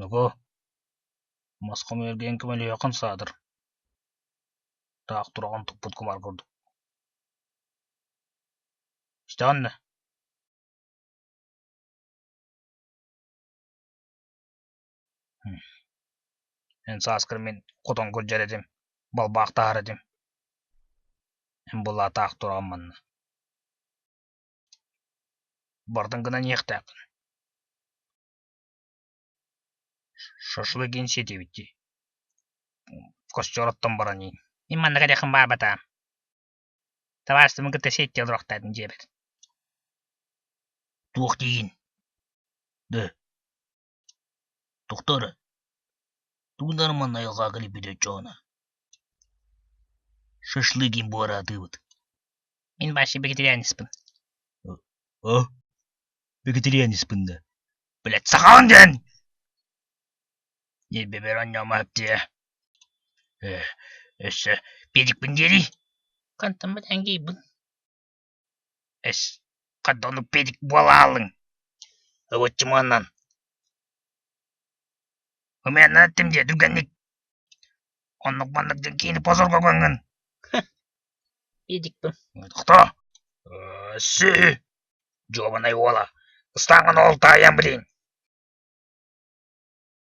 Нугу, мас хомуйарга көмөлөһүөххүн саатар, таах тураҕын туппут кумаар курдук. Истэҕин да? Эн сааскар мин хотон кырдьар этим, балбаахтаһар этим. Эн буоллаа таах тураҕын манна. Бардын гынан иһиэхтээххин. Шашлыгин сиэтибит дии. Костер оттон баран иһин. Мин манна кэлиэххин баҕарбатаҕым. Табаарыстарбын кытта сиэттии олоруохтаатым дьиэбэр. Туох диигин? Дэ, тохтоо эрэ. Тугунан манна айылҕаҕа кэлбит оччоҕуна? Шашлыгин буораатыыбыт. Мин вообще вегетарианецпын. А? Вегетарианецпын да? Блядь, сахаҕын диэн! Ньиэрбэбэр оонньоомоһуп дии. Ээ, өссө педикпин диэрий? Хантан бэтээн киирбин? Эс, хантан педик буолаалыҥ? Ыбыччымыаннан. Ымыаннан эттим дии, түргэнник. Оннук-маннык дьон киһини позорго көҥҥүн. Педикпин. Тохтоо! Сү! Дьуобанай уола, ыстааҥҥын ол таайан билиҥ.